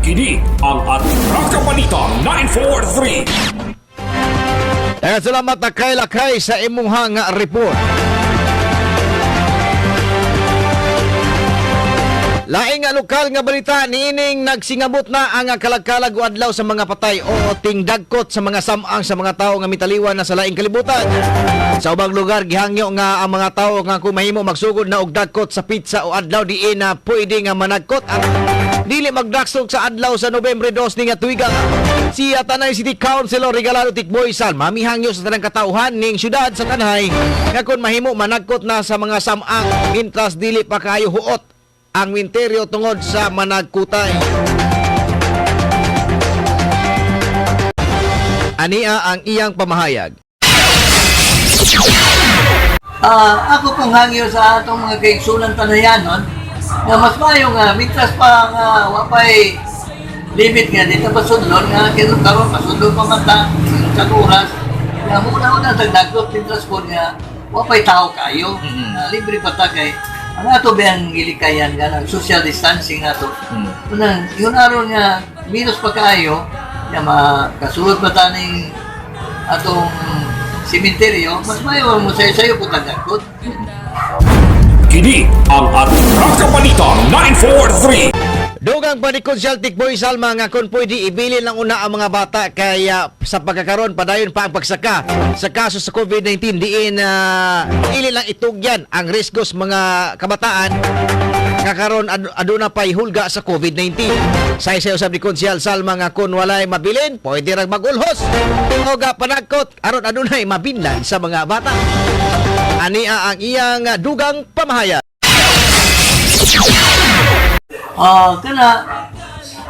Kini ang Atraka Balita 943. Daghang salamat na kay Lakay sa imong nga report. Laing nga lokal nga balita, niining nagsingabot na ang kalagkalag o adlaw sa mga patay o tingdagkot sa mga samang sa mga tao nga mitaliwan na sa laing kalibutan. Sa ubang lugar gihangyo nga ang mga tao nga kung mahimo magsugod na og dagkot sa pizza o adlaw diin na pwede nga managkot ang dili magdaksog sa adlaw sa Nobyembre 2 ni nga tuiga. Si Tanay City Councilor Regalado Tikboy Salma mihangyo sa tanang katauhan ning syudad sa Tanay nga kung mahimo managkot na sa mga samang mintras dili pa kaayo huot ang minteryo tungod sa managkutay. Ania ang iyang pamahayag. Ako pong hangyo sa atong mga kaigsunan tanayanon nga mas maayo nga mintras pa nga wa pay limit nga dito pasudlon nga kay karon pasudlon pa man ta sa oras nga muna una tag dagkot mintras po nga wa pay tao kayo. Libre pa ta kay ang ato ba ang gilikayan nga ng social distancing nato. Unang yun aron nga minus pa kaayo nga makasulod pa ta ning atong simenteryo, mas maayo mo sayo-sayo po tagdagkot. Kini ang Atraka Balita 943. Dugang pa ni Konsyal Tikboy Salma nga kung pwede ibilin lang una ang mga bata kaya sa pagkakaroon padayon pa ang pagsaka sa kaso sa COVID-19 diin ili lang itugyan ang risgo sa mga kabataan nga karon aduna pay hulga sa COVID-19. Say-say usab ni Konsyal Salma nga kung walay mabilin pwede ra magulhos o ga panagkot aron adunay mabinlan sa mga bata. Ania ang iyang dugang pamahayag. Kana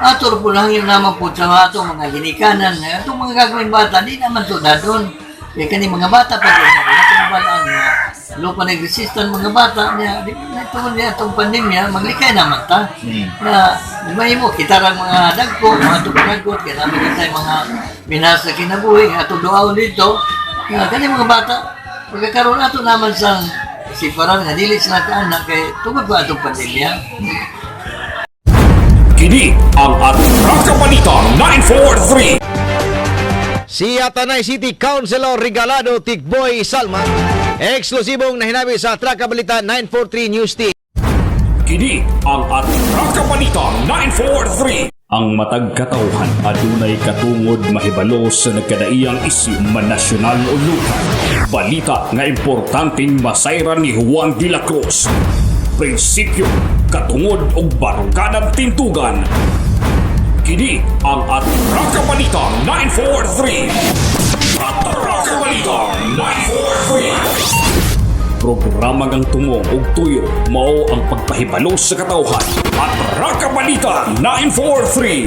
ato po lang yun naman po sa atong mga ginikanan, atong mga gagawin bata, di naman to na doon. Kaya kani mga bata pa doon, atong balaan nga, lupa nag-resistan mga bata niya, di na ito niya atong pandemya, maglikay naman ta. Na mahimo, kita ra mga dagko, mga tupanagkot, kaya namin kita mga minasa kinabuhi, atong duaw dito, nga kani mga bata, pagkakaroon ato naman sang siparan nga dili sila kaanak kay tungod pa atong pandemya. Kini ang Atraka Balita 943. Si Tanay City Councilor Regalado Tikboy Salma, eksklusibong nahinabi sa Traka Balita 943 News Team. Kini ang Atraka Balita 943. Ang matag katawhan adunay katungod mahibalo sa nagkadaiyang isyu man nasyonal o lokal. Balita nga importanteng masayran ni Juan de la Cruz. Prinsipyo, katungod og baruganan tintugan. Kini ang Atraka Balita 943. Atraka Balita 943. Programa ngang tumong ug tuyo mao ang pagpahibalo sa katawhan. Atraka Balita 943.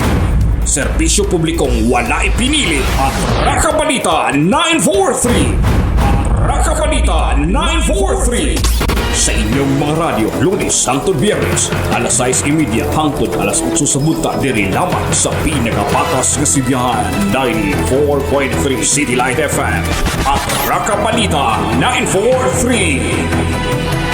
Serbisyo publikong wala ipinili. Atraka Balita 943. Atraka Balita 943. Sa inyong mga radyo, Lunes hangtod Biyernes, alas 6:30 hangtod alas 8 sa buntag, diri lamang sa pinakapatas nga sibihan, 94.3 City Light FM. Atraka Balita 943.